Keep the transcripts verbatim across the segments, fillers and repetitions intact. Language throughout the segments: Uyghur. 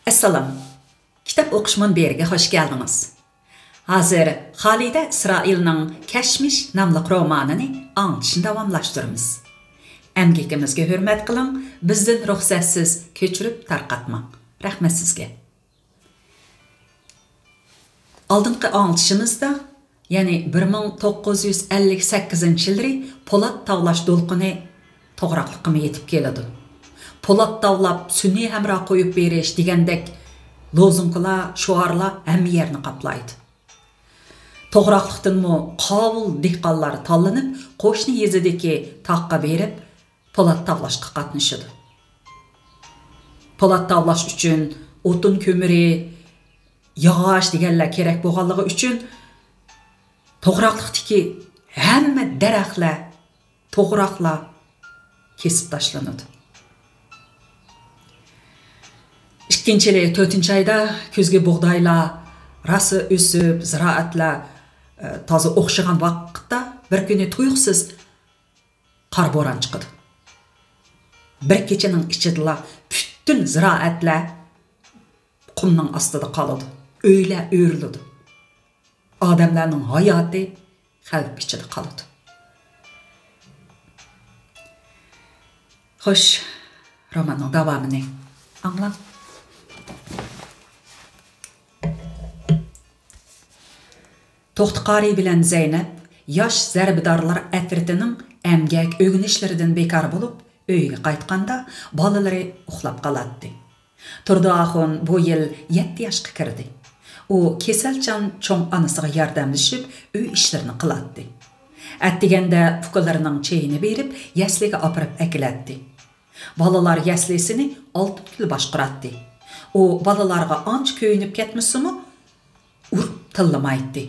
ئەسسالام. كىتاب ئوقۇش مۇنبىرىگە خۇش كەلدىڭىز. ھازىر خالىدە ئىسرائىلنىڭ كەشمىش ناملىق رومانىنى ئاڭلىتىشنى داۋاملاشتۇرىمىز. ئەمگىكىمىزگە ھۆرمەت قىلىڭ، بىزدىن رۇخسەتسىز كۆچۈرۈپ تارقاتماڭ. رەھمەت سىزگە. ئالدىنقى ئاڭلىتىشىمىزدا، يەنى بىر مىڭ توققۇز يۈز ئەللىك سەككىزىنچى يىللىرى پولات تاۋلاش دولقۇنى توغراقلىققىمۇ يېتىپ كېلىدۇ. پولات تاۋلاپ، سۈنئىي ھەمراھ قويۇپ بېرىش دېگەندەك لوزۇنكىلار، شوئارلار ھەممە يەرنى قاپلايدۇ. توغراقلىقتىنمۇ قاۋۇل دېھقانلار تاللىنىپ، قوشنا يېزىدىكى تاغقا بېرىپ، پولات تاۋلاشقا قاتنىشىدۇ. پولات تاۋلاش ئۈچۈن ئوتۇن كۆمۈرى، ياغاچ دېگەنلەر كېرەك بولغانلىقى ئۈچۈن، توغراقلىقتىكى ھەممە دەرەخلەر، توغراقلار كېسىپ تاشلىنىدۇ. ئىككىنچى يىلى تۆتىنچى ئايدا كۈزگى بۇغدايلار راسا ئۆسۈپ، زىرائەتلەر، ئە، تازا ئوخشىغان ۋاقىتتا بىر كۈنى تۇيۇقسىز قارا بوران چىقىدۇ. بىر كېچىنىڭ ئىچىدىلا پۈتۈن زىرائەتلەر قۇمنىڭ ئاستىدا قالىدۇ. ئۆيلەر ئۆرۈلىدۇ. ئادەملەرنىڭ ھاياتى خەۋپ ئىچىدە قالىدۇ. خوش، روماننىڭ داۋامىنى ئاڭلاڭ. توختى قارىي بىلەن زەينەپ ياش زەربىدارلار ئەترىتىنىڭ ئەمگەك ئۆگىنىشلىرىدىن بىكار بولۇپ، ئۆيىگە قايتقاندا بالىلىرى ئۇخلاپ قالاتتى. تۇردى ئاخۇن بۇ يىل يەتتە ياشقا كىردى. ئۇ كېسەلچان چوڭ ئانىسىغا ياردەملىشىپ، ئۆي ئىشلىرىنى قىلاتتى. ئەتىگەندە ئۇكىلىرىنىڭ چېيىنى بېرىپ، يەسلىگە ئاپىرىپ ئەكېلەتتى. بالىلار يەسلىسىنى ئالتۇنگۈل باشقۇراتتى. ئۇ بالىلارغا ئانچە كۆيۈنۈپ كەتمىسىمۇ، ئۇرۇپ تىللىمايتتى.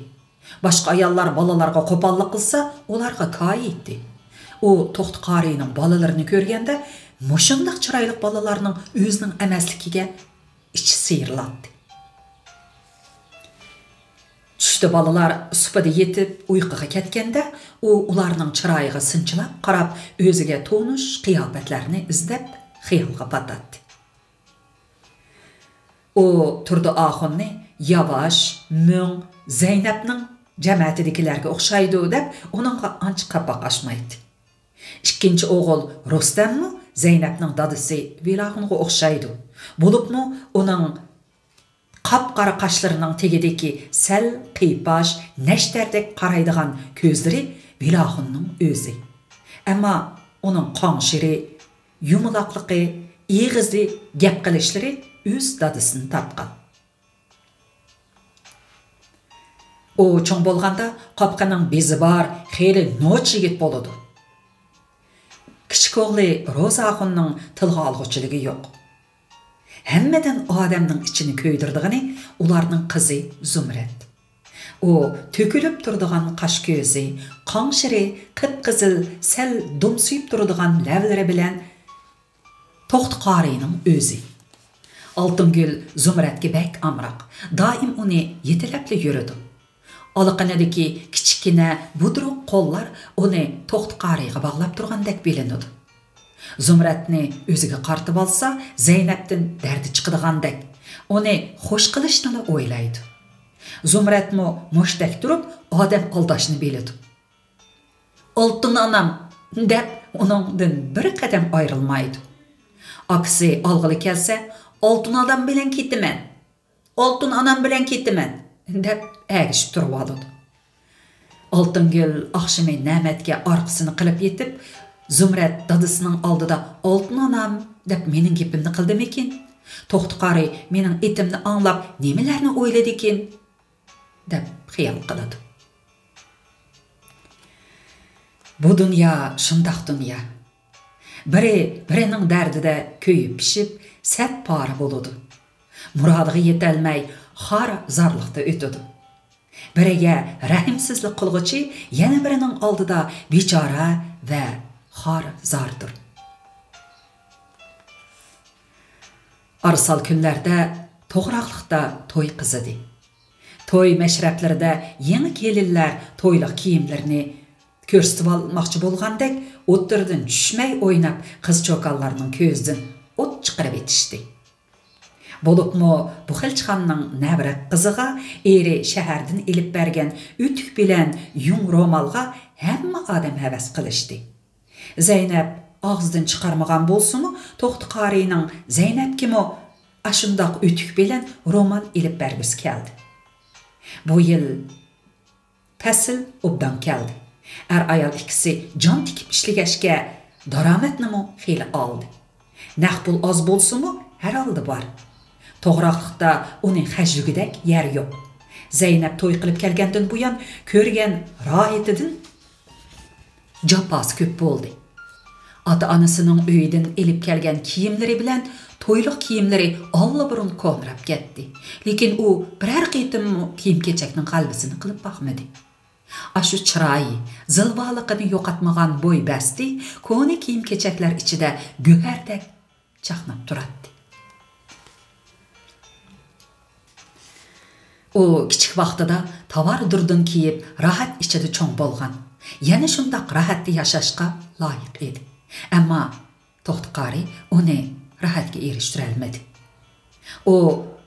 باشقا ئاياللار بالىلارغا قوپاللىق قىلسا، ئۇلارغا كايىيتتى. ئۇ توختى قارىينىڭ بالىلىرىنى كۆرگەندە، مۇشۇنداق چىرايلىق بالىلارنىڭ ئۆزىنىڭ ئەمەسلىكىگە ئىچى سىيرىلاتتى. چۈشتە بالىلار سۇپىدا يېتىپ ئۇيقۇغا كەتكەندە، ئۇ ئۇلارنىڭ چىرايىغا سىنچىلاپ قاراپ، ئۆزىگە تونۇش قىياپەتلەرنى ئىزدەپ خىيالغا پاتاتتى. ئۇ تۇردى ئاخۇننى ياۋاش، مۆڭ، زەينەپنىڭ جەمەتىدىكىلەرگە ئوخشايدۇ دەپ ئۇنىڭغا ئانچە قاپاق ئاچمايتتى. ئىككىنچى ئوغۇل رۇستەممۇ زەينەپنىڭ دادىسى ۋىلاخۇنغا ئوخشايدۇ. بولۇپمۇ ئۇنىڭ قاپقارا قاشلىرىنىڭ تېگىدىكى سەل قىيپاش، نەشتەردەك قارايدىغان كۆزلىرى ۋىلاخۇننىڭ ئۆزى. ئەمما ئۇنىڭ قاڭشىرى، يۇمىلاقلىقى، ئېغىزى، گەپ قىلىشلىرى ئۆز دادىسىنى تارتقان. ئۇ چوڭ بولغاندا قاپىقىنىڭ بېزى بار، خېلى نوچى يىگىت بولىدۇ. كىچىك ئوغلى روزا ئاخۇننىڭ تىلغا ئالغۇچىلىقى يوق. ھەممىدىن ئادەمنىڭ ئىچىنى كۆيدۈرىدىغىنى ئۇلارنىڭ قىزى زۇمرەت. ئۇ تۆكۈلۈپ تۇرىدىغان قاش كۆزى، قاڭشىرى، قىپقىزىل، سەل دومسىيىپ تۇرىدىغان لەۋلىرى بىلەن توختى قارىينىڭ ئۆزى. ئالتۇنگۈل زۇمرەتكە بەك ئامراق، دائىم ئۇنى يېتىلەپلا يۈرىدۇ. ئالىقىنىدىكى كىچىككىنە بۇدرۇق قوللار ئۇنى توختى قارىيغا باغلاپ تۇرغاندەك بىلىنىدۇ. زۇمرەتنى ئۆزىگە قارىتىۋالسا، زەينەپتىن دەردى چىقىدىغاندەك، ئۇنى خوش قىلىشنىلا ئويلايدۇ. زۇمرەتمۇ مۇشتەك تۇرۇپ، ئادەم ئالداشنى بىلىدۇ. «ئالتۇن ئانام» دەپ، ئۇنىڭدىن بىر قەدەم ئايرىلمايدۇ. ئاكىسى ئالغىلى كەلسە، «ئالتۇن ئانام بىلەن كېتىمەن، ئالتۇن ئانام بىلەن كېتىمەن» دەپ ئەگىشىپ تۇرۇۋالىدۇ. ئالتۇنگۈل ئاخشىمى نەمەتكە ئارقىسىنى قىلىپ يېتىپ، زۇمرەت دادىسىنىڭ ئالدىدا «ئالتۇن ئانام» دەپ مېنىڭ گېپىمنى قىلدىمىكىن؟ توختى قارى مېنىڭ ئېتىمنى ئاڭلاپ نېمىلەرنى ئويلىدىكىن؟ دەپ خىيال قىلىدۇ. بۇ دۇنيا شۇنداق دۇنيا. بىرى بىرىنىڭ دەردىدە كۆيۈپ پىشىپ، سەت پارە بولىدۇ. مۇرادىغا يېتەلمەي، خار زارلىقتا ئۆتىدۇ. بىرىگە رەھىمسىزلىك قىلغۇچى يەنە بىرىنىڭ ئالدىدا بىچارە ۋە خار زاردۇر. ئارىسال كۈنلەردە توغراقلىقتا توي قىزىدى. توي مەشرەپلىرىدە يېڭى كېلىنلەر تويلۇق كىيىملىرىنى كۆرسىتىۋالماقچى بولغاندەك، ئوتتۇرىدىن چۈشمەي ئويناپ، قىز چوكانلارنىڭ كۆزىدىن ئوت چىقىرىۋېتىشتى. بولۇپمۇ بۇخەلچىخاننىڭ نەۋرە قىزىغا ئېرى شەھەردىن ئېلىپ بەرگەن ئۆتۈك بىلەن يۇڭ رومالغا ھەممە ئادەم ھەۋەس قىلىشتى. زەينەپ ئاغزىدىن چىقارمىغان بولسىمۇ، توختى قارىينىڭ زەينەپكىمۇ ئاشۇنداق ئۆتۈك بىلەن رومال ئېلىپ بەرگۈسى كەلدى. بۇ يىل پەسىل ئوبدان كەلدى. ئەر-ئايال ئىككىسى جان تىكىپ ئىشلىگەچكە، دارامەتنىمۇ خېلى ئالدى. نەق پۇل ئاز بولسىمۇ، ھەر ھالدا بار. توغراقلىقتا ئۇنى خەجلىگۈدەك يەر يوق. زەينەپ توي قىلىپ كەلگەندىن بۇيان كۆرگەن راھىتىدىن جاپاسى كۆپ بولدى. ئاتا-ئانىسىنىڭ ئۆيىدىن ئېلىپ كەلگەن كىيىملىرى بىلەن تويلۇق كىيىملىرى ئاللىبۇرۇن كونىراپ كەتتى. لېكىن ئۇ بىرەر قېتىممۇ كىيىم-كېچەكنىڭ غەلۋىسىنى قىلىپ باقمىدى. ئاشۇ چىرايى، زىلۋالىقىنى يوقاتمىغان بوي-بەستى كونا كىيىم-كېچەكلەر ئىچىدە گۆھەردەك چاقناپ تۇراتتى. ئۇ كىچىك ۋاقتىدا تاۋار دۇردۇن كىيىپ، راھەت ئىچىدە چوڭ بولغان، يەنە شۇنداق راھەتتە ياشاشقا لايىق ئىدى. ئەمما توختى قارى ئۇنى راھەتكە ئېرىشتۈرەلمىدى. ئۇ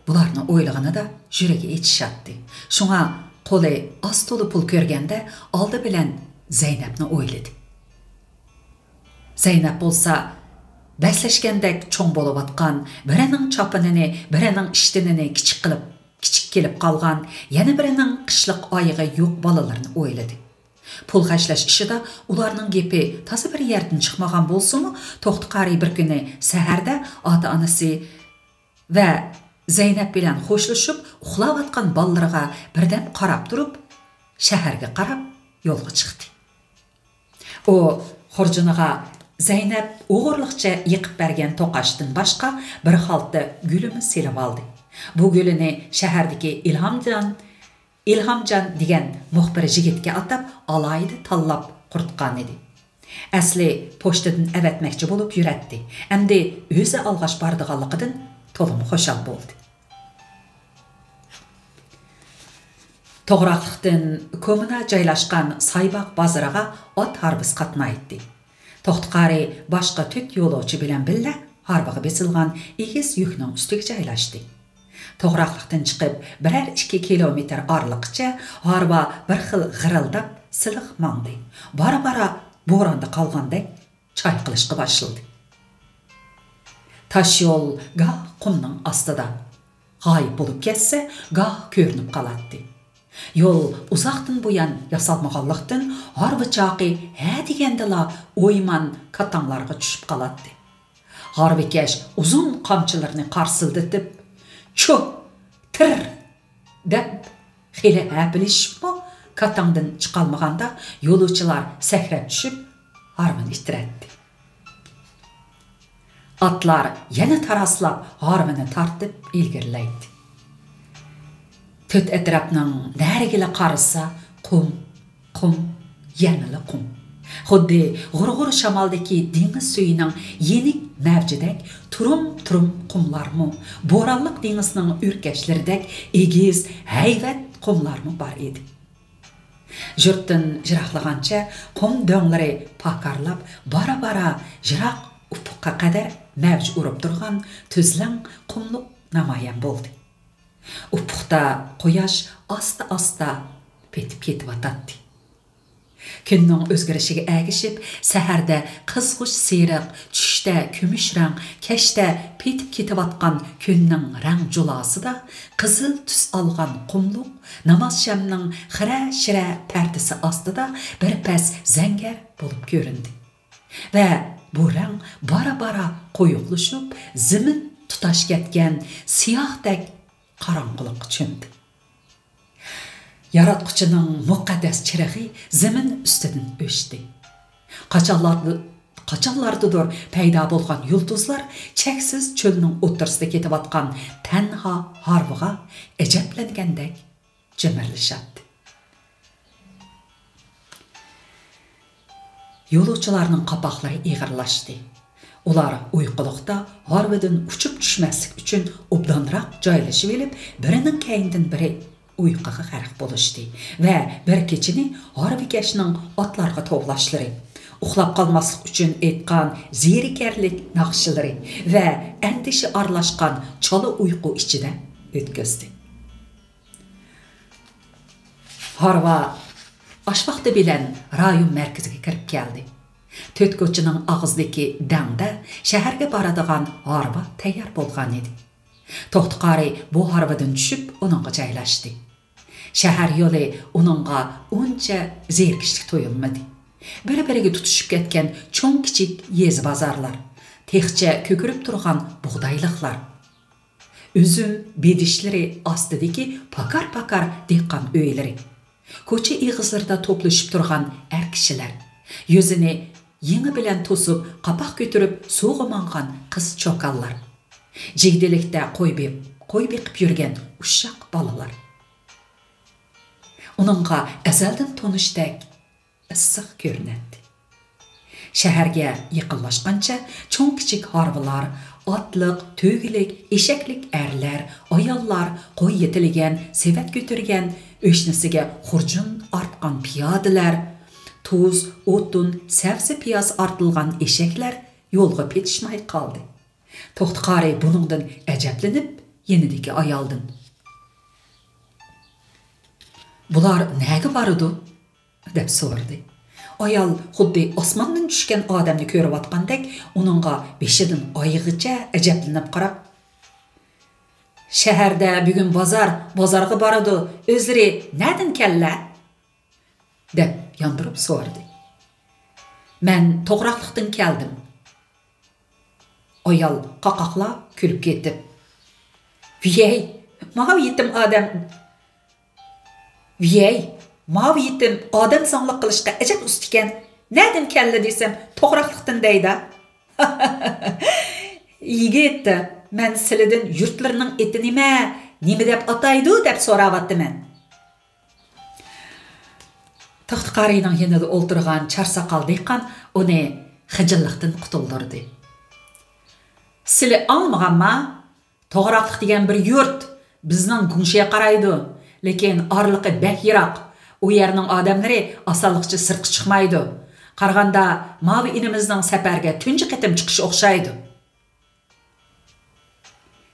بۇلارنى ئويلىغىنىدا يۈرىكى ئېچىشاتتى. شۇڭا قولى ئاز تولا پۇل كۆرگەندە، ئالدى بىلەن زەينەپنى ئويلىدى. زەينەپ بولسا بەسلەشكەندەك چوڭ بولۇۋاتقان، بىرىنىڭ چاپىنىنى، بىرىنىڭ ئىشتىنىنى كىچىك قىلىپ، كىچىك كېلىپ قالغان، يەنە بىرىنىڭ قىشلىق ئايىغى يوق بالىلىرىنى ئويلىدى. پۇل خەجلەش ئىشىدا ئۇلارنىڭ گېپى تازا بىر يەردىن چىقمىغان بولسىمۇ، توختى قارى بىر كۈنى سەھەردە ئاتا-ئانىسى ۋە زەينەپ بىلەن خوشلىشىپ ئۇخلاۋاتقان بالىلىرىغا بىردەم قاراپ تۇرۇپ، شەھەرگە قاراپ يولغا چىقتى. ئۇ خۇرجۇنىغا زەينەپ ئوغرىلىقچە يېقىپ بەرگەن توقاچتىن باشقا بىر خالتا گۈلىمۇ سېلىۋالدى. بۇ گۈلىنى شەھەردىكى ئىلھامجان، ئىلھامجان دېگەن مۇخبىر يىگىتكە ئاتاپ، ئالاھىدە تاللاپ قۇرۇتقانىدى. ئەسلى پوچتىدىن ئەۋەتمەكچى بولۇپ يۈرەتتى. ئەمدى ئۆزى ئالغاچ بارىدىغانلىقىدىن تولىمۇ خۇشال بولدى. توغراقلىقتىن كومىنا جايلاشقان سايباغ بازىرىغا ئات ھارۋىسى قاتنايتتى. توختى قارى باشقا تۆت يولۇچى بىلەن بىللە ھارۋىغا بېسىلغان ئېگىز يۈكنىڭ ئۈستىگە جايلاشتى. توغراقلىقتىن چىقىپ بىرەر ئىككى كىلومېتىر ئارىلىققىچە ھارۋا بىر خىل غىرىلداپ سىلىق ماڭدى. بارا-بارا بوراندا قالغاندەك چايقىلىشقا باشلىدى. تاش يول گاھ قۇمنىڭ ئاستىدا غايىب بولۇپ كەتسە، گاھ كۆرۈنۈپ قالاتتى. يول ئۇزاقتىن بۇيان ياسالمىغانلىقتىن، ھارۋا چاقى ھە دېگەندىلا ئويمان كاتاڭلارغا چۈشۈپ قالاتتى. ھارۋىكەش ئۇزۇن قامچىلىرىنى قارسىلدىتىپ، چۇھ! تىر! دەپ، خېلى ھەپىلىشىپمۇ كاتاڭدىن چىقالمىغاندا، يولۇچىلار سەكرەپ چۈشۈپ، ھارۋىنى ئىتتىرەتتى. ئاتلار يەنە تاراسلاپ، ھارۋىنى تارتىپ ئىلگىرىلەيتتى. تۆت ئەتراپنىڭ نەرىگىلا قارىسا، قۇم، قۇم، يەنىلا قۇم. خۇددى غۇر-غۇر شامالدىكى دېڭىز سۈيىنىڭ يېنىك مەۋجىدەك تۇرۇم-تۇرۇم قۇملارمۇ، بورانلىق دېڭىزنىڭ ئۆركەشلىرىدەك ئېگىز، ھەيۋەت قۇملارمۇ بار ئىدى. يۇرتتىن يىراقلىغانچە قۇم دۆڭلىرى پاكارلاپ، بارا-بارا يىراق ئۇپۇققا قەدەر مەۋج ئۇرۇپ تۇرغان تۈزلەڭ قۇملۇق نامايان بولدى. ئۇپۇقتا قۇياش ئاستا-ئاستا پېتىپ كېتىۋاتاتتى. كۈننىڭ ئۆزگىرىشىگە ئەگىشىپ، سەھەردە قىزغۇچ سېرىق، چۈشتە كۈمۈش رەڭ، كەچتە پېتىپ كېتىۋاتقان كۈننىڭ رەڭ جۇلاسىدا قىزىل تۈس ئالغان قۇملۇق نامازشامنىڭ خىرە-شىرە پەردىسى ئاستىدا بىر پەس زەڭگەر بولۇپ كۆرۈندى. ۋە بۇ رەڭ بارا-بارا قويۇقلىشىپ، زېمىن تۇتاش كەتكەن سىياھتەك قاراڭغۇلۇققا چۆمدى. ياراتقۇچىنىڭ مۇقەددەس چىرىغى زېمىن ئۈستىدىن ئۆچتى. قاچانلاردا-، قاچانلاردىدۇر پەيدا بولغان يۇلتۇزلار چەكسىز چۆلنىڭ ئوتتۇرىسىدا كېتىۋاتقان تەنھا ھارۋىغا ئەجەبلەنگەندەك جىمىرلىشاتتى. يولۇچىلارنىڭ قاپاقلىرى ئېغىرلاشتى. ئۇلار ئۇيقۇلۇقتا ھارۋىدىن ئۇچۇپ چۈشمەسلىك ئۈچۈن ئوبدانراق جايلىشىۋېلىپ، بىرىنىڭ كەينىدىن بىرى ئۇيقۇغا غەرق بولۇشتى ۋە بىر كېچىنى ھارۋىكەشنىڭ ئاتلارغا توۋلاشلىرى، ئۇخلاپ قالماسلىق ئۈچۈن ئېيتقان زېرىكەرلىك ناخشىلىرى ۋە ئەندىشە ئارىلاشقان چالا ئۇيقۇ ئىچىدە ئۆتكۈزدى. ھارۋا ئاش ۋاقتى بىلەن رايون مەركىزىگە كىرىپ كەلدى. تۆت كوچىنىڭ ئاغزىدىكى دەڭدە شەھەرگە بارىدىغان ھارۋا تەييار بولغان ئىدى. توختى قارى بۇ ھارۋىدىن چۈشۈپ، ئۇنىڭغا جايلاشتى. شەھەر يولى ئۇنىڭغا ئۇنچە زېرىكىشلىك تۇيۇلمىدى. بىر-بىرىگە تۇتىشىپ كەتكەن چوڭ-كىچىك يېزا بازارلار، تېخىچە كۆكىرىپ تۇرغان بۇغدايلىقلار، ئۈزۈم بېدىشلىرى ئاستىدىكى پاكار-پاكار دېھقان ئۆيلىرى، كوچا ئېغىزلىرىدا توپلىشىپ تۇرغان ئەر كىشىلەر، يۈزىنى يېڭى بىلەن توسۇپ، قاپاق كۆتۈرۈپ سۇغا ماڭغان قىز چوكانلار، جىگدىلىكتە قوي بېقىپ، قوي بېقىپ يۈرگەن ئۇششاق بالىلار ئۇنىڭغا ئەزەلدىن تونۇشتەك ئىسسىق كۆرۈنەتتى. شەھەرگە يېقىنلاشقانچە چوڭ-كىچىك ھارۋىلار، ئاتلىق، تۆگىلىك، ئېشەكلىك ئەرلەر، ئاياللار، قوي يېتىلىگەن، سېۋەت كۆتۈرگەن، ئۆشنىسىگە خۇرجۇن ئارتقان پىيادىلەر، تۇز، ئوتۇن، سەۋزە-پىياز ئارتىلغان ئېشەكلەر يولغا پېتىشماي قالدى. توختى قارى بۇنىڭدىن ئەجەبلىنىپ، يېنىدىكى ئايالدىن: «بۇلار نەگە بارىدۇ؟» دەپ سورىدى. ئايال خۇددى ئاسماندىن چۈشكەن ئادەمنى كۆرۈۋاتقاندەك ئۇنىڭغا بېشىدىن ئايىغىچە ئەجەبلىنىپ قاراپ: «شەھەردە بۈگۈن بازار، بازارغا بارىدۇ، ئۆزلىرى نەدىن كەللە؟» دەپ ياندۇرۇپ سورىدى. «مەن توغراقلىقتىن كەلدىم.» ئايال قاقاقلاپ كۈلۈپ كېتىپ: «ۋىيەي، ماۋۇ يېتىم ئادەم، ۋىيەي، ماۋۇ يېتىم ئادەم زاڭلىق قىلىشقا ئەجەب ئۇستىكەن، نەدىن كەلدى دېسەم، توغراقلىقتىن دەيدۇ.» «يىگىت، مەن سىلىدىن يۇرتلىرىنىڭ ئېتى نېمە، نېمە دەپ ئاتايدۇ دەپ سوراۋاتىمەن.» توختى قارىينىڭ يېنىدا ئولتۇرغان چارساقال دېھقان ئۇنى خىجىللىقتىن قۇتۇلدۇردى. «سىلى ئاڭلىمىغانما؟ توغراقلىق دېگەن بىر يۇرت، بىزنىڭ گۇڭشېيە قارايدۇ، لېكىن ئارىلىقى بەك يىراق. ئۇ يەرنىڭ ئادەملىرى ئاسانلىقچە سىرتقا چىقمايدۇ. قارىغاندا، ماۋۇ ئىنىمىزنىڭ سەپەرگە تۇنجى قېتىم چىقىشى ئوخشايدۇ.»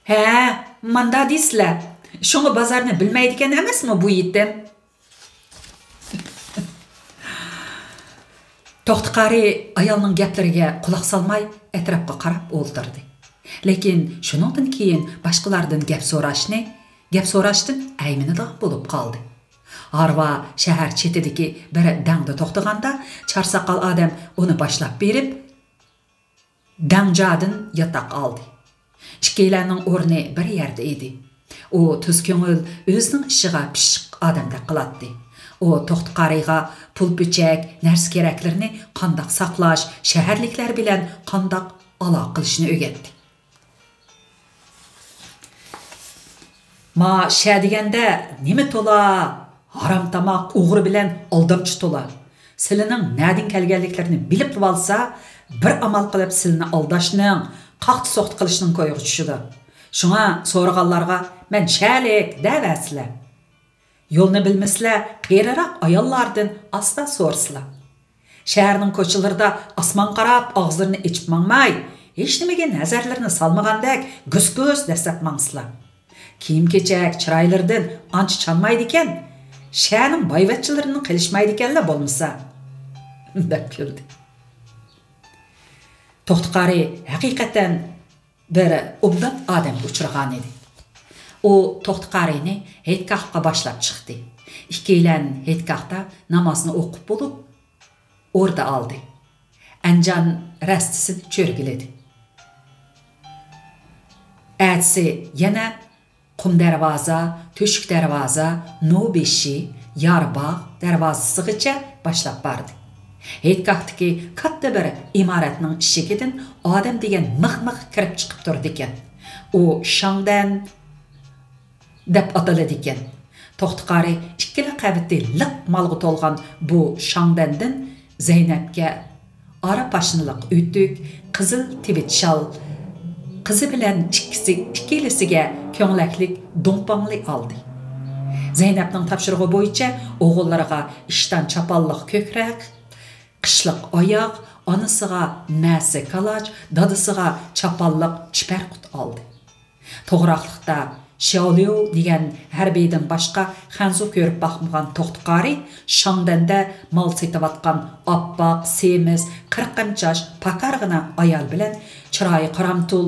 «ھە، ماندا دېسىلە. شۇڭا بازارنى بىلمەيدىكەن ئەمەسمۇ بۇ يېتىم؟» توختى قارى ئايالنىڭ گەپلىرىگە قۇلاق سالماي، ئەتراپقا قاراپ ئولتۇردى. لېكىن شۇنىڭدىن كېيىن باشقىلاردىن گەپ سوراشنى، گەپ سوراشتىن ئەيمىنىدىغان بولۇپ قالدى. ھارۋا شەھەر چېتىدىكى بىر دەڭدە توختىغاندا، چارساقال ئادەم ئۇنى باشلاپ بېرىپ، دەڭجادىن ياتاق ئالدى. ئىككىيلەننىڭ ئورنى بىر يەردە ئىدى. ئۇ تۈز كۆڭۈل، ئۆزىنىڭ ئىشىغا پىششىق ئادەمدەك قىلاتتى. ئۇ توختى قارىيغا پۇل-پۈچەك، نەرسە-كېرەكلىرىنى قانداق ساقلاش، شەھەرلىكلەر بىلەن قانداق ئالاقە قىلىشنى ئۆگەتتى. «ما شە دېگەندە نېمە تولا؟ ھارام تاماق، ئوغرى بىلەن ئالدامچى تولا. سىلىنىڭ نەدىن كەلگەنلىكلىرىنى بىلىپلا بولسا، بىر ئامال قىلىپ سىلىنى ئالداشنىڭ، قاقتى-سوقتى قىلىشنىڭ كويىغا چۈشىدۇ. شۇڭا سورىغانلارغا مەن شەلىك دەۋەرسىلە. يولنى بىلمىسىلە، قېرىراق ئاياللاردىن ئاستا سورىسىلا. شەھەرنىڭ كوچىلىرىدا ئاسمانغا قاراپ ئاغزىلىرىنى ئېچىپ ماڭماي، ھېچنېمىگە نەزەرلىرىنى سالمىغاندەك گۈس-گۈس دەسسەپ ماڭسىلا. كىيىم-كېچەك چىرايلىرىدىن ئانچە چانمايدىكەن، شەھەرنىڭ بايۋەچچىلىرىدىن قېلىشمايدىكەنلا بولمىسا.» دەپ كۈلدى. توختى قارى ھەقىقەتەن بىر ئوبدان ئادەمگە ئۇچرىغانىدى. ئۇ توختى قارىينى ھېيتگاھقا باشلاپ چىقتى. ئىككىيلەن ھېيتگاھتا نامازنى ئوقۇپ بولۇپ، ئوردا ئالدى. ئەنجان رەستىسىنى چۆرگىلىدى. ئەتىسى يەنە قۇم دەرۋازا، تۆشۈك دەرۋازا، نۇ بېشى، يارباغ دەرۋازىسىغىچە باشلاپ باردى. ھېيتگاھتىكى كاتتا بىر ئىمارەتنىڭ ئىشىكىدىن ئادەم دېگەن مىخ-مىخ كىرىپ چىقىپ تۇرىدىكەن. ئۇ شاڭدەن دەپ ئاتىلىدىكەن. توختى قارى ئىككىلا قەۋىتى لىق مالغا تولغان بۇ شاڭدەندىن زەينەپكە ئارا پاشنىلىق ئۆتۈك، قىزىل تىۋىت شال، قىزى بىلەن ئىككىسى، ئىككىلىسىگە كۆڭلەكلىك دوڭپاڭلى ئالدى. زەينەپنىڭ تاپشۇرۇقى بويىچە ئوغۇللىرىغا ئىشتان چاپانلىق كۆكرەك، قىشلىق ئاياغ، ئانىسىغا مەسە كالاچ، دادىسىغا چاپانلىق چىپەرقۇت ئالدى. توغراقلىقتا شياۋليۇ دېگەن ھەربىيدىن باشقا خەنزۇ كۆرۈپ باقمىغان توختى قارى شاڭدەندە مال سېتىۋاتقان ئاپئاق، سېمىز، قىرقىنچاش، پاكارغىنا ئايال بىلەن چىرايى قارامتۇل،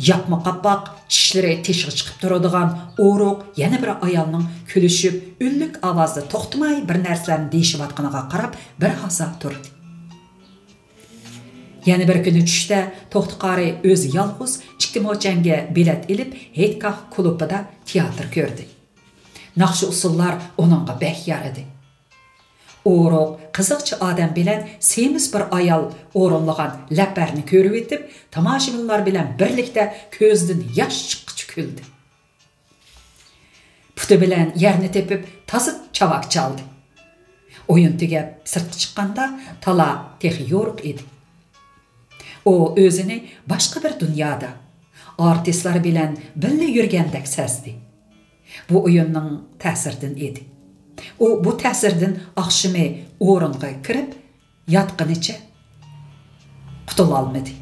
ياپما قاپاق، چىشلىرى تېشىغا چىقىپ تۇرىدىغان ئورۇق يەنە بىر ئايالنىڭ كۈلۈشۈپ، ئۈنلۈك ئاۋازدا توختىماي بىر نەرسىلەرنى دېيىشىۋاتقىنىغا قاراپ بىر ھازا تۇردى. يەنە بىر كۈنى چۈشتە توختى قارى ئۆزى يالغۇز ئىككى موچەنگە بېلەت ئېلىپ، ھېيتگاھ كۇلۇبىدا تىياتىر كۆردى. ناخشا-ئۇسسۇللار ئۇنىڭغا بەك يارىدى. ئورۇق، قىزىقچى ئادەم بىلەن سېمىز بىر ئايال ئورۇنلىغان لەپەرنى كۆرۈۋېتىپ، تاماشىبىنلار بىلەن بىرلىكتە كۆزىدىن ياش چىققۇچە كۈلدى. پۇتى بىلەن يەرنى تېپىپ، تازا چاۋاك چالدى. ئويۇن تۈگەپ، سىرتقا چىققاندا، تالا تېخى يورۇق ئىدى. ئۇ ئۆزىنى باشقا بىر دۇنيادا، ئارتىسلار بىلەن بىللە يۈرگەندەك سەزدى. بۇ ئويۇننىڭ تەسىرىدىن ئىدى. ئۇ بۇ تەسىردىن ئاخشىمى ئورۇنغا كىرىپ ياتقىنىچە قۇتۇلالمىدى.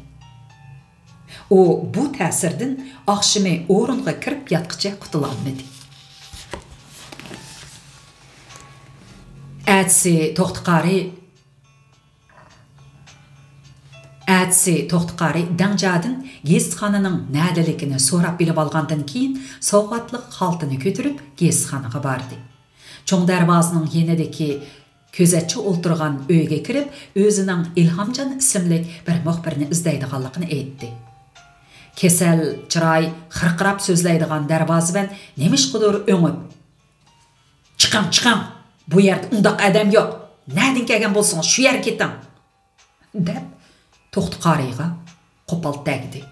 ئۇ بۇ تەسىردىن ئاخشىمى ئورۇنغا كىرىپ ياتقىچە قۇتۇلالمىدى. ئەتىسى توختى قارى، ئەتىسى توختى قارى دەڭجيادىن گېزىتخانىنىڭ نەدىلىكىنى سوراپ بىلىۋالغاندىن كېيىن، سوۋغاتلىق خالتىنى كۆتۈرۈپ گېزىتخانىغا باردى. چوڭ دەرۋازىنىڭ يېنىدىكى كۆزەتچى ئولتۇرغان ئۆيگە كىرىپ، ئۆزىنىڭ ئىلھامجان ئىسىملىك بىر مۇخبىرنى ئىزدەيدىغانلىقىنى ئېيتتى. كېسەل چىراي خىرقىراپ سۆزلەيدىغان دەرۋازىۋەن نېمىشقىدۇر ئۆڭۈپ، «چىقىڭ، چىقىڭ! بۇ يەردە ئۇنداق ئادەم يوق! نەدىن كەلگەن بولسىڭىز، شۇ يەرگە كېتىڭ!» دەپ، توختى قارىيغا قوپال تەگدى.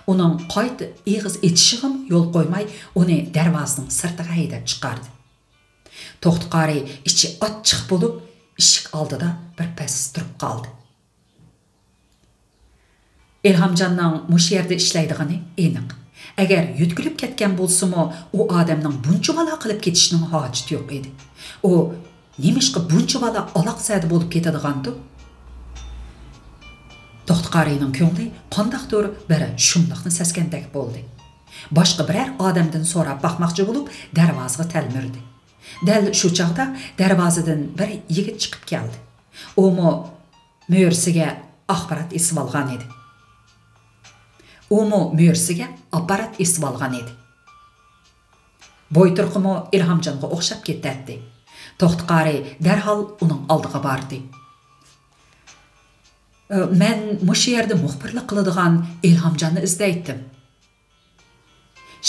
ئۇنىڭ قايتا ئېغىز ئېچىشىغىمۇ يول قويماي، ئۇنى دەرۋازىنىڭ سىرتىغا ھەيدەپ چىقاردى. توختى قارى ئىچى ئاچچىق بولۇپ، ئىشىك ئالدىدا بىر پەس تۇرۇپ قالدى. ئىلھامجاننىڭ مۇشۇ يەردە ئىشلەيدىغىنى ئېنىق. ئەگەر يۆتكىلىپ كەتكەن بولسىمۇ، ئۇ ئادەمنىڭ بۇنچىۋالا قىلىپ كېتىشىنىڭ ھاجىتى يوق ئىدى. ئۇ نېمىشقا بۇنچىۋالا ئالاقزادە بولۇپ كېتىدىغاندۇ؟ توختى قارىينىڭ كۆڭلى قانداقتۇر بىر شۇملۇقنى سەزگەندەك بولدى. باشقا بىرەر ئادەمدىن سوراپ باقماقچى بولۇپ، دەرۋازىغا تەلمۈردى. دەل شۇ چاغدا دەرۋازىدىن بىر يىگىت چىقىپ كەلدى. ئۇمۇ مۈرىسىگە ئاخبارات ئېسىۋالغان ئىدى. ئۇمۇ مۈرىسىگە ئاپپارات ئېسىۋالغان ئىدى. بوي-تۇرقىمۇ ئىلھامجانغا ئوخشاپ كېتەتتى. توختى قارى دەرھال ئۇنىڭ ئالدىغا باردى. «ئە، مەن مۇشۇ يەردە مۇخبىرلىق قىلىدىغان ئىلھامجاننى ئىزدەيتتىم.»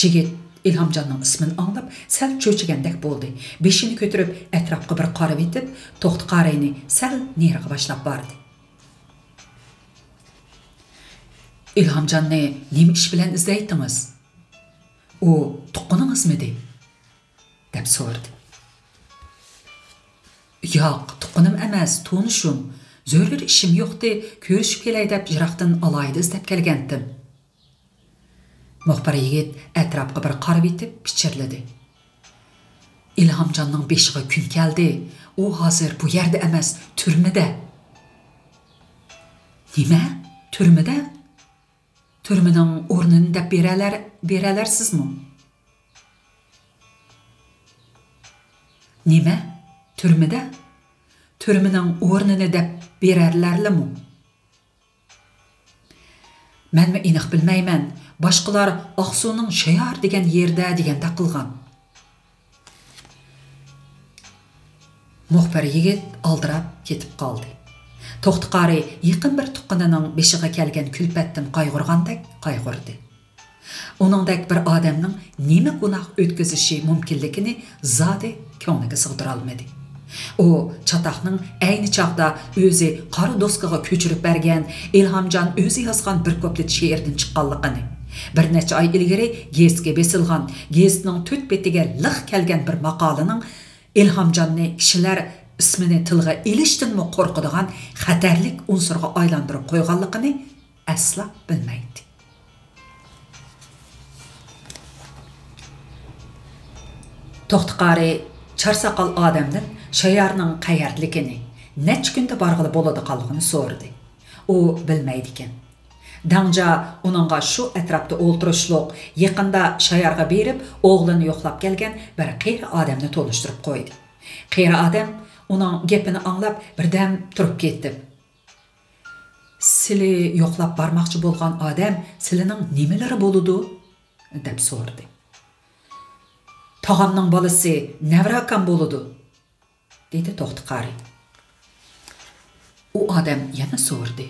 يىگىت ئىلھامجاننىڭ ئىسمىنى ئاڭلاپ، سەل چۆچۈگەندەك بولدى. بېشىنى كۆتۈرۈپ، ئەتراپقا بىر قارىۋېتىپ، توختى قارىينى سەل نېرىغا باشلاپ باردى. «ئىلھامجاننى نېمە ئىش بىلەن ئىزدەيتتىڭىز؟ ئۇ تۇغقىنىڭىزمىدى؟» دەپ سورىدى. «ياق، تۇغقىنىم ئەمەس، تونۇشۇم. زۆرۈر ئىشىم يوقتى، كۆرۈشۈپ كېلەي دەپ يىراقتىن ئالاھىدە ئىزدەپ كەلگەنتىم.» مۇخبىر يىگىت ئەتراپقا بىر قارىۋېتىپ پىچىرلىدى. «ئىلھامجاننىڭ بېشىغا كۈن كەلدى. ئۇ ھازىر بۇ يەردە ئەمەس، تۈرمىدە.» «نېمە؟ تۈرمىدە؟ تۈرمىنىڭ ئورنىنى دەپ بېرەلەر-، بېرەلەرسىزمۇ؟» «نېمە؟ تۈرمىدە؟ تۈرمىنىڭ ئورنىنى دەپ بېرەرلەرلىمۇ؟» «مەنمۇ ئېنىق بىلمەيمەن، باشقىلار ئاقسۇنىڭ شايار دېگەن يېرىدە دېگەندەك قىلغان.» مۇخبىر يىگىت ئالدىراپ كېتىپ قالدى. توختى قارى يېقىن بىر تۇغقىنىنىڭ بېشىغا كەلگەن كۈلپەتتىن قايغۇرغاندەك قايغۇردى. ئۇنىڭدەك بىر ئادەمنىڭ نېمە گۇناھ ئۆتكۈزۈشى مۇمكىنلىكىنى زادى كۆڭلىگە سىغدۇرالمىدى. ئۇ چاتاقنىڭ ئەينى چاغدا ئۆزى قارا دوسكىغا كۆچۈرۈپ بەرگەن، ئىلھامجان ئۆزى يازغان بىر كۇپلېت شېئىردىن چىققانلىقىنى، بىر نەچچە ئاي ئىلگىرى گېزىتكە بېسىلغان، گېزىتنىڭ تۆت بېتىگە لىق كەلگەن بىر ماقالىنىڭ ئىلھامجاننى كىشىلەر ئىسمىنى تىلغا ئېلىشتىنمۇ قورقىدىغان خەتەرلىك ئۇنسۇرغا ئايلاندۇرۇپ قويغانلىقىنى ئەسلا بىلمەيتتى. توختى قارى چارساقال ئادەمدىن شايارنىڭ قەيەردىلىكىنى، نەچچە كۈندە بارغىلى بولىدىغانلىقىنى سورىدى. ئۇ بىلمەيدىكەن. داڭجا ئۇنىڭغا شۇ ئەتراپتا ئولتۇرۇشلۇق، يېقىندا شايارغا بېرىپ، ئوغلىنى يوقلاپ كەلگەن بىر قېرى ئادەمنى تونۇشتۇرۇپ قويدى. قېرى ئادەم ئۇنىڭ گېپىنى ئاڭلاپ، بىردەم تۇرۇپ كېتىپ، «سىلى يوقلاپ بارماقچى بولغان ئادەم سىلىنىڭ نېمىلىرى بولىدۇ؟» دەپ سورىدى. «تاغامنىڭ بالىسى نەۋرە ئاكام بولىدۇ.» دېدى توختى قارى. ئۇ ئادەم يەنە سورىدى.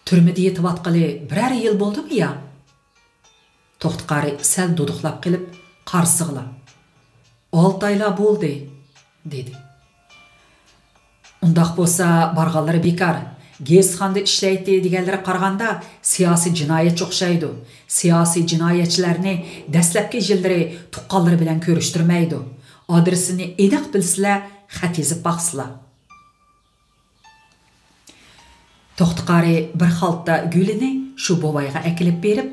«تۈرمىدە يېتىۋاتقىلى بىرەر يىل بولدىمۇ يا؟ توختى قارى سەل دۇدۇقلاپ قېلىپ، قارىسىغىلا، «ئالتە ئايلا بولدى» دېدى. «ئۇنداق بولسا بارغانلىرى بىكار. گېزىتخانىدا ئىشلەيتتى دېگەنلىرى قارىغاندا سىياسىي جىنايەتچى ئوخشايدۇ. سىياسىي جىنايەتچىلەرنى دەسلەپكى يىللىرى تۇغقانلىرى بىلەن كۆرۈشتۈرمەيدۇ. ئادرېسىنى ئېنىق بىلسىلە خەت يېزىپ باقسىلا.» توختى قارى بىر خالتا گۈلىنى شۇ بوۋايغا ئەكېلىپ بېرىپ،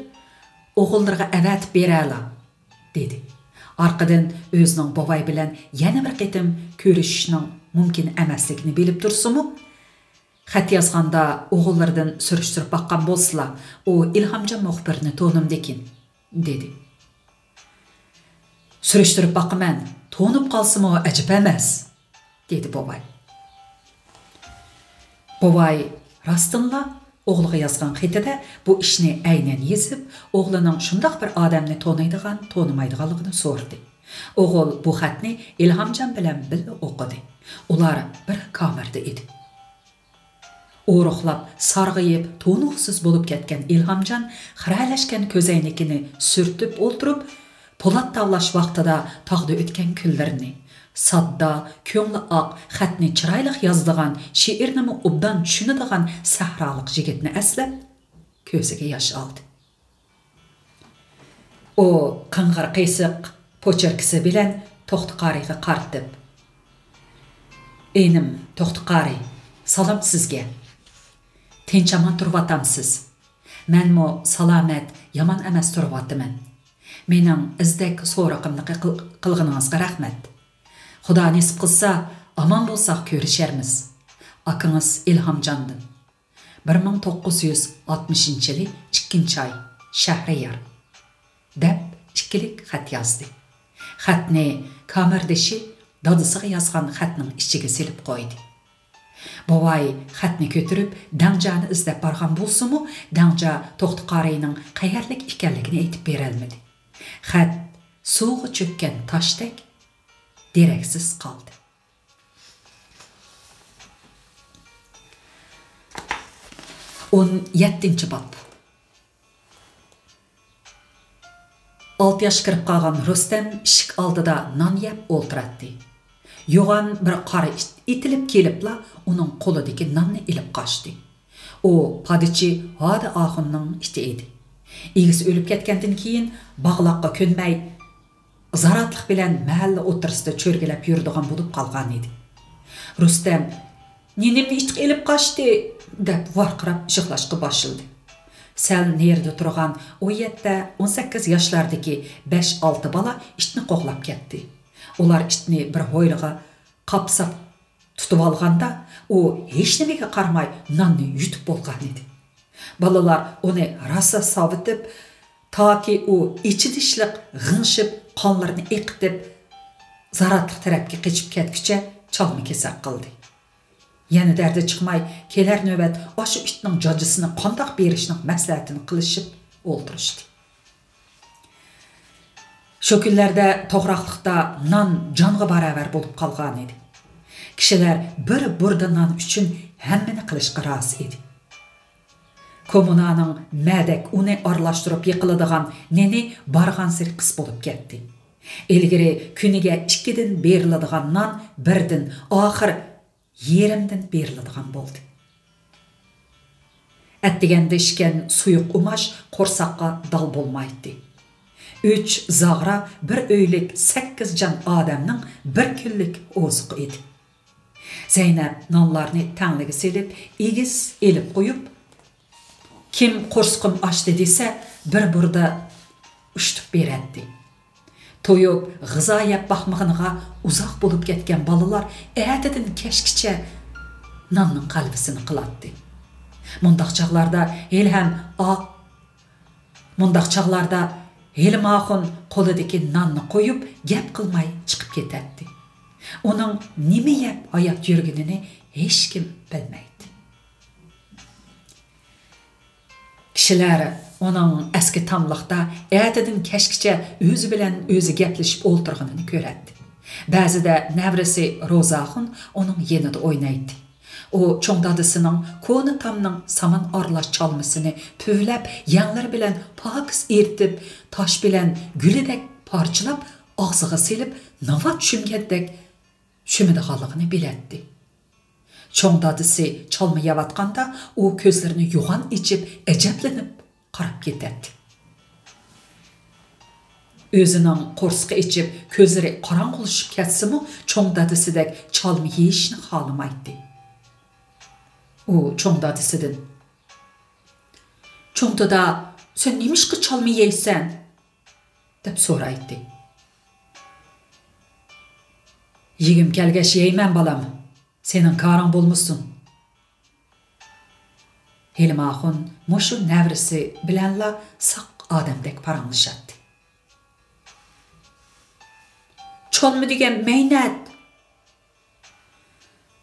«ئوغۇللىرىغا ئەۋەتىپ بېرەلا» دېدى. ئارقىدىن ئۆزىنىڭ بوۋاي بىلەن يەنە بىر قېتىم كۆرۈشۈشنىڭ مۇمكىن ئەمەسلىكىنى بىلىپ تۇرسىمۇ، «خەت يازغاندا ئوغۇللىرىدىن سۈرۈشتۈرۈپ باققان بولسىلا، ئۇ ئىلھامجان مۇخبىرنى تونۇمدىكىن» دېدى. «سۈرۈشتۈرۈپ باقىمەن، تونۇپ قالسىمۇ ئەجەب ئەمەس» دېدى بوۋاي. بوۋاي راستتىنلا ئوغلىغا يازغان خېتىدە بۇ ئىشنى ئەينەن يېزىپ، ئوغلىنىڭ شۇنداق بىر ئادەمنى تونۇيدىغان، تونۇمايدىغانلىقىنى سورىدى. ئوغۇل بۇ خەتنى ئىلھامجان بىلەن بىللە ئوقۇدى. ئۇلار بىر كامېردا ئىدى. ئورۇقلاپ، سارغىيىپ، تونۇقسىز بولۇپ كەتكەن ئىلھامجان خىرەلەشكەن كۆزەينىكىنى سۈرتۈپ ئولتۇرۇپ، پولات تاۋلاش ۋاقتىدا تاغدا ئۆتكەن كۈنلىرىنى، ساددا، كۆڭلى ئاق، خەتنى چىرايلىق يازىدىغان، شېئىرنىمۇ ئوبدان چۈشىنىدىغان سەھرالىق يىگىتنى ئەسلەپ، كۆزىگە ياش ئالدى. ئۇ قىڭغىر قىيسىق پوچېركىسى بىلەن توختى قارىيغا قارىتىپ، «ئىنىم توختى قارىي، سالام سىزگە. تىنچ-ئامان تۇرۇۋاتامسىز؟ مەنمۇ سالامەت، يامان ئەمەس تۇرۇۋاتىمەن. مېنىڭ ئىزدەك سورىقىمنى قىل-، قىلغىنىڭىزغا رەھمەت. خۇدا نېسىپ قىلسا، ئامان بولساق كۆرۈشەرمىز. ئاكىڭىز ئىلھامجاندىن. بىر مىڭ توققۇز يۈز ئاتمىشىنچى يىلى ئىككىنچى ئاي، شەھرىيار» دەپ ئىككىلىك خەت يازدى. خەتنى كامېردىشى دادىسىغا يازغان خەتنىڭ ئىچىگە سېلىپ قويدى. بوۋاي خەتنى كۆتۈرۈپ، دەڭجانى ئىزدەپ بارغان بولسىمۇ، دەڭجا توختى قارىينىڭ قەيەرلىك ئىكەنلىكىنى ئېيتىپ بېرەلمىدى. خەت سۇغا چۆككەن تاشتەك دېرەكسىز قالدى. ئون يەتتىنچى باب. ئالتە ياش كىرىپ قالغان رۇستەم ئىشىك ئالدىدا نان يەپ ئولتۇراتتى. يوغان بىر قارا ئىت ئېتىلىپ كېلىپلا ئۇنىڭ قولىدىكى ناننى ئېلىپ قاچتى. ئۇ پادىچى ھادى ئاخۇننىڭ ئىتى ئىدى. ئىگىسى ئۆلۈپ كەتكەندىن كېيىن باغلاققا كۆنمەي، زاراتلىق بىلەن مەھەللە ئوتتۇرىسىدا چۆرگىلەپ يۈرىدىغان بولۇپ قالغانىدى. رۇستەم، «نېنىمنى ئىتقا ئېلىپ قاچتى؟» دەپ ۋارقىراپ يىغلاشقا باشلىدى. سەل نېرىدا تۇرغان ئون يەتتە، ئون سەككىز ياشلاردىكى بەش-ئالتە بالا ئىتنى قوغلاپ كەتتى. ئۇلار ئىتنى بىر ھويلىغا قاپساپ تۇتۇۋالغاندا، ئۇ ھېچنېمىگە قارىماي ناننى يۇتۇپ بولغانىدى. بالىلار ئۇنى راسا ساۋۇتۇپ، تاكى ئۇ ئېچىنىشلىق غىڭشىپ، قانلىرىنى ئېقىتىپ، زاراتلىق تەرەپكە قېچىپ كەتكۈچە چالما-كېسەك قىلدى. يەنە دەردى چىقماي، كېلەر نۆۋەت ئاشۇ ئىتنىڭ جاجىسىنى قانداق بېرىشنىڭ مەسلىھەتىنى قىلىشىپ ئولتۇرۇشتى. شۇ كۈنلەردە توغراقلىقتا نان جانغا باراۋەر بولۇپ قالغانىدى. كىشىلەر بىر بۇردا نان ئۈچۈن ھەممىنى قىلىشقا رازى ئىدى. كوممۇنانىڭ مەدەك ئۇنى ئارىلاشتۇرۇپ يېقىلىدىغان نېنى بارغانسېرى قىس بولۇپ كەتتى. ئىلگىرى كۈنىگە ئىككىدىن بېرىلىدىغان نان بىردىن، ئاخىر يېرىمدىن بېرىلىدىغان بولدى. ئەتىگەندە ئىچكەن سۇيۇق ئۇماش قورساققا دال بولمايتتى. ئۈچ زاغرا بىر ئۆيلۈك سەككىز جان ئادەمنىڭ بىر كۈنلۈك ئوزۇقى ئىدى. زەينەپ نانلارنى تەڭلىگە سېلىپ، ئېگىز ئېلىپ قويۇپ، كىم قورسىقىم ئاچتى دېسە، بىر بۇردا ئۇشتۇپ بېرەتتى. تويۇپ، غىزا يەپ باقمىغىنىغا ئۇزاق بولۇپ كەتكەن بالىلار ئەتىدىن كەچكىچە ناننىڭ غەلۋىسىنى قىلاتتى. مۇنداق چاغلاردا ھېلىھەم ئا-، مۇنداق چاغلاردا ھېلىم ئاخۇن قولىدىكى ناننى قويۇپ، گەپ قىلماي چىقىپ كېتەتتى. ئۇنىڭ نېمە يەپ ھايات يۈرگىنىنى ھېچكىم بىلمەيتتى. كىشىلەر ئۇنىڭ ئەسكى تاملىقتا ئەتىدىن كەچكىچە ئۆزى بىلەن ئۆزى گەپلىشىپ ئولتۇرغىنىنى كۆرەتتى. بەزىدە نەۋرىسى روزاخۇن ئۇنىڭ يېنىدا ئوينايتتى. ئۇ چوڭ دادىسىنىڭ كونا تامنىڭ سامان ئارىلاش چالمىسىنى پۈۋلەپ، يەڭلىرى بىلەن پاكىز ئېرىتىپ، تاش بىلەن گۈلىدەك پارچىلاپ، ئاغزىغا سېلىپ، ناۋا چۈشۈمگەندەك چۈمىدىغانلىقىنى بىلەتتى. چوڭ دادىسى چالما يەۋاتقاندا، ئۇ كۆزلىرىنى يوغان ئېچىپ، ئەجەبلىنىپ قاراپ كېتەتتى. ئۆزىنىڭ قورسىقى ئېچىپ، كۆزلىرى قاراڭغۇلىشىپ كەتسىمۇ، چوڭ دادىسىدەك چالما يېيىشنى خالىمايتتى. ئۇ چوڭ دادىسىدىن، «چوڭ دادا، سەن نېمىشقا چالما يەيسەن؟» دەپ سورايتتى. «يېگۈم كەلگەچ يەيمەن، بالام. سېنىڭ كارىڭ بولمىسۇن.» ھېلىم ئاخۇن مۇشۇ نەۋرىسى بىلەنلا ساق ئادەمدەك پاراڭلىشاتتى. «چالما دېگەن مەينەت.»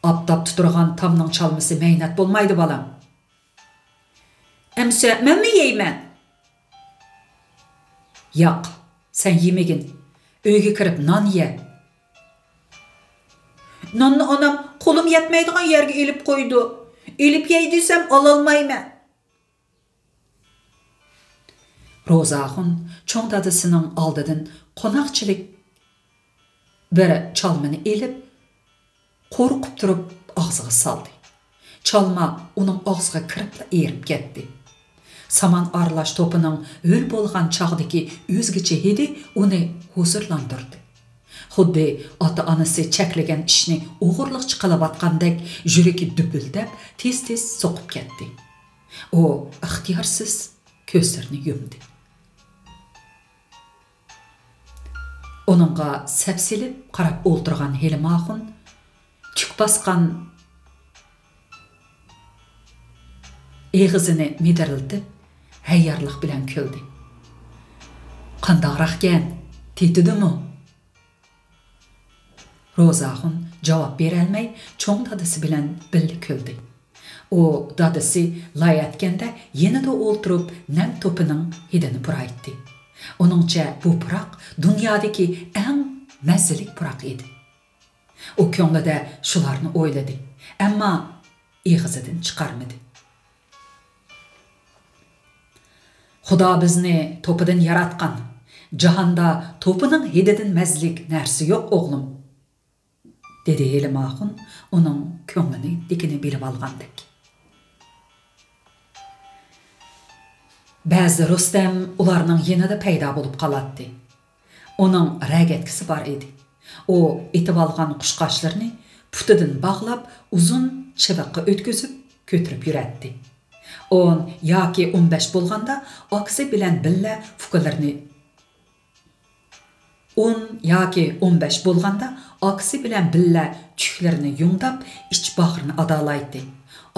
«ئاپتاپتا تۇرغان تامنىڭ چالمىسى مەينەت بولمايدۇ، بالام.» «ئەمسە مەنمۇ يەيمەن.» «ياق، سەن يېمىگىن. ئۆيگە كىرىپ نان يە.» «ناننى ئانام قولۇم يەتمەيدىغان يەرگە ئېلىپ قويىدۇ. ئېلىپ يەي دېسەم، ئالالمايمەن.» روزاخۇن چوڭ دادىسىنىڭ ئالدىدىن قوناقچىلىك بىر چالمىنى ئېلىپ، قورقۇپ تۇرۇپ ئاغزىغا سالدى. چالما ئۇنىڭ ئاغزىغا كىرىپلا ئېرىپ كەتتى. سامان ئارىلاش توپىنىڭ ھۆل بولغان چاغدىكى ئۆزگىچە ھىدى ئۇنى ھۇزۇرلاندۇردى. خۇددى ئاتا-ئانىسى چەكلىگەن ئىشنى ئوغرىلىقچە قىلىۋاتقاندەك يۈرىكى دۈپۈلدەپ، تېز-تېز سوقۇپ كەتتى. ئۇ ئىختىيارسىز كۆزلىرىنى يۇمدى. ئۇنىڭغا سەپسېلىپ قاراپ ئولتۇرغان ھېلىم ئاخۇن تۈك باسقان ئېغىزىنى مىدىرلىتىپ، ھەييارلىق بىلەن كۈلدى. «قانداقراقكەن؟ تېتىدىمۇ؟» روزاخۇن جاۋاب بېرەلمەي، چوڭ دادىسى بىلەن بىللە كۈلدى. ئۇ دادىسى لاي ئەتكەندە يېنىدا ئولتۇرۇپ، نەم توپىنىڭ ھىدىنى پۇرايتتى. ئۇنىڭچە، بۇ پۇراق دۇنيادىكى ئەڭ مەززىلىك پۇراق ئىدى. ئۇ كۆڭلىدە شۇلارنى ئويلىدى، ئەمما ئېغىزىدىن چىقارمىدى. «خۇدا بىزنى توپىدىن ياراتقان. جاھاندا توپىنىڭ ھىدىدىن مەززىلىك نەرسە يوق، ئوغلۇم.» دېدى ھېلىم ئاخۇن ئۇنىڭ كۆڭلىنىدىكىنى بىلىۋالغاندەك. بەزىدە رۇستەم ئۇلارنىڭ يېنىدا پەيدا بولۇپ قالاتتى. ئۇنىڭ رەگەتكىسى بار ئىدى. ئۇ ئېتىۋالغان قۇشقاچلىرىنى پۇتىدىن باغلاپ، ئۇزۇن چىۋىققا ئۆتكۈزۈپ كۆتۈرۈپ يۈرەتتى. ئون ياكى ئون بەش بولغاندا ئاكىسى بىلەن بىللە ئۇكىلىرىنى ئون ياكى ئون بەش بولغاندا ئاكىسى بىلەن بىللە تۈكلىرىنى يۇمداپ، ئىچ باغرىنى ئادالايتتى.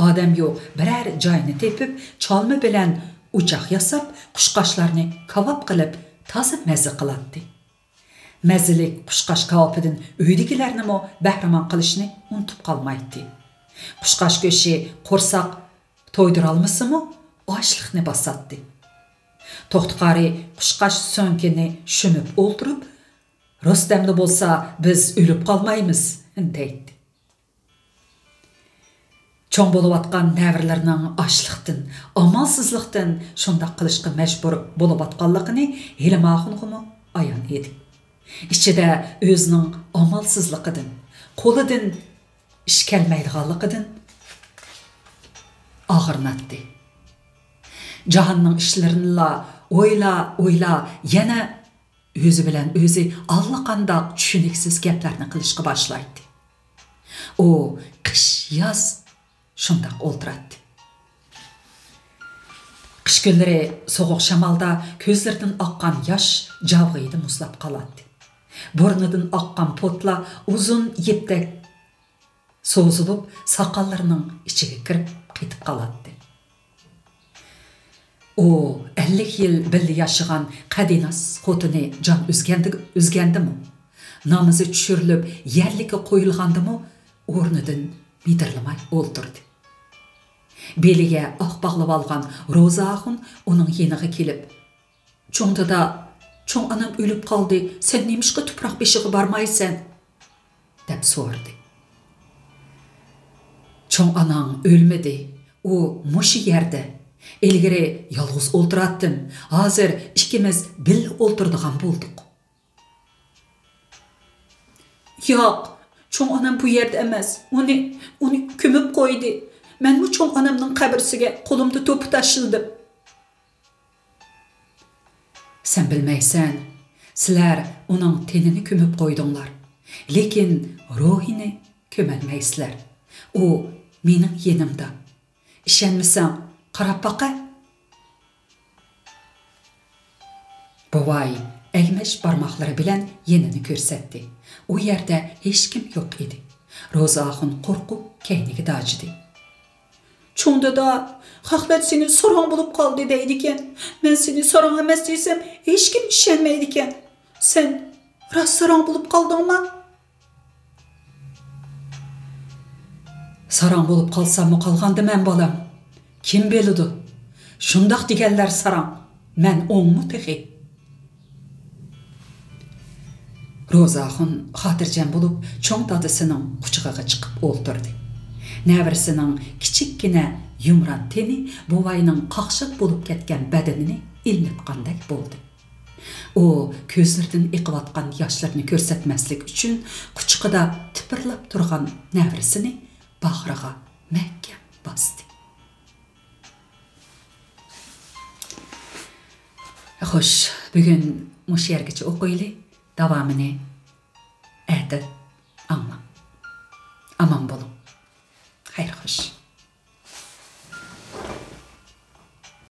ئادەم يوق بىرەر جاينى تېپىپ، چالما بىلەن ئوچاق ياساپ، قۇشقاچلارنى كاۋاپ قىلىپ، تازا مەززە قىلاتتى. مەززىلىك قۇشقاچ كاۋىپىدىن ئۆيدىكىلەرنىمۇ بەھرىمەن قىلىشنى ئۇنتۇپ قالمايتتى. قۇشقاچ گۆشى قورساق تويدۇرالمىسىمۇ، ئاچلىقنى باساتتى. توختى قارى قۇشقاچ سۆڭىكىنى شۈمۈپ ئولتۇرۇپ، «رۇستەملا بولسا، بىز ئۆلۈپ قالمايمىز» دەيتتى. چوڭ بولۇۋاتقان نەۋرىلىرىنىڭ ئاچلىقتىن، ئامالسىزلىقتىن شۇنداق قىلىشقا مەجبۇر بولۇۋاتقانلىقىنى ھېلىم ئاخۇنغىمۇ ئايان ئىدى. ئىچىدە ئۆزىنىڭ ئامالسىزلىقىدىن، قولىدىن ئىش كەلمەيدىغانلىقىدىن ئاغرىناتتى. جاھاننىڭ ئىشلىرىنىلا ئويلا، ئويلا، يەنە ئۆزى بىلەن ئۆزى ئاللىقانداق چۈشىنىكسىز گەپلەرنى قىلىشقا باشلايتتى. ئۇ قىش، ياز شۇنداق ئولتۇراتتى. قىش كۈنلىرى سوغۇق شامالدا كۆزلىرىدىن ئاققان ياش جاۋغىيىدە مۇزلاپ قالاتتى. بۇرنىدىن ئاققان پوتلار ئۇزۇن يىپتەك سوزۇلۇپ، ساقاللىرىنىڭ ئىچىگە كىرىپ قېتىپ قالاتتى. ئۇ ئەللىك يىل بىللە ياشىغان قەدىناس خوتۇنى جان ئۈزگەندە-، ئۈزگەندىمۇ، نامىزى چۈشۈرۈلۈپ يەرلىككە قويۇلغاندىمۇ ئورنىدىن مىدىرلىماي ئولتۇردى. بېلىگە ئاق باغلىۋالغان روزا ئاخۇن ئۇنىڭ يېنىغا كېلىپ، «چوڭ دادا، چوڭ ئانام ئۆلۈپ قالدى، سەن نېمىشقا تۇپراق بېشىغا بارمايسەن؟» دەپ سورىدى. «چوڭ ئاناڭ ئۆلمىدى، ئۇ مۇشۇ يەردە. ئىلگىرى يالغۇز ئولتۇراتتىم، ھازىر ئىككىمىز بىللە ئولتۇرىدىغان بولدۇق.» «ياق، چوڭ ئانام بۇ يەردە ئەمەس، ئۇنى، ئۇنى كۆمۈپ قويدى. مەنمۇ چوڭ ئانامنىڭ قەبرىسىگە قولۇمدا توپا تاشلىدىم.» «سەن بىلمەيسەن، سىلەر ئۇنىڭ تېنىنى كۆمۈپ قويدۇڭلار، لېكىن روھىنى كۆمەلمەيسىلەر. ئۇ مېنىڭ يېنىمدا. ئىشەنمىسەڭ، قاراپ باقە.» بوۋاي ئەگمەش بارماقلىرى بىلەن يېنىنى كۆرسەتتى. ئۇ يەردە ھېچكىم يوق ئىدى. روزا ئاخۇن قورقۇپ كەينىگە داجىدى. «چوڭ دادا، خەقلەر سېنى ساراڭ بولۇپ قالدى دەيدىكەن. مەن سېنى ساراڭ ئەمەس دېسەم، ھېچكىم ئىشەنمەيدىكەن. سەن راست ساراڭ بولۇپ قالدىڭما؟» «ساراڭ بولۇپ قالساممۇ قالغاندىمەن، بالام. كىم بىلىدۇ؟ شۇنداق دېگەنلەر ساراڭ. مەن ئوڭمۇ تېخى.» روزاخۇن خاتىرجەم بولۇپ، چوڭ دادىسىنىڭ قۇچىقىغا چىقىپ ئولتۇردى. نەۋرىسىنىڭ كىچىككىنە يۇمران تېنى بوۋاينىڭ قاقشال بولۇپ كەتكەن بەدىنىنى ئىللىتقاندەك بولدى. ئۇ كۆزلىرىدىن ئېقىۋاتقان ياشلىرىنى كۆرسەتمەسلىك ئۈچۈن، قۇچىقىدا تىپىرلاپ تۇرغان نەۋرىسىنى باغرىغا مەھكەم باستى. خوش، بۈگۈن مۇشۇ يەرگىچە ئوقۇيلى. داۋامىنى ئەتە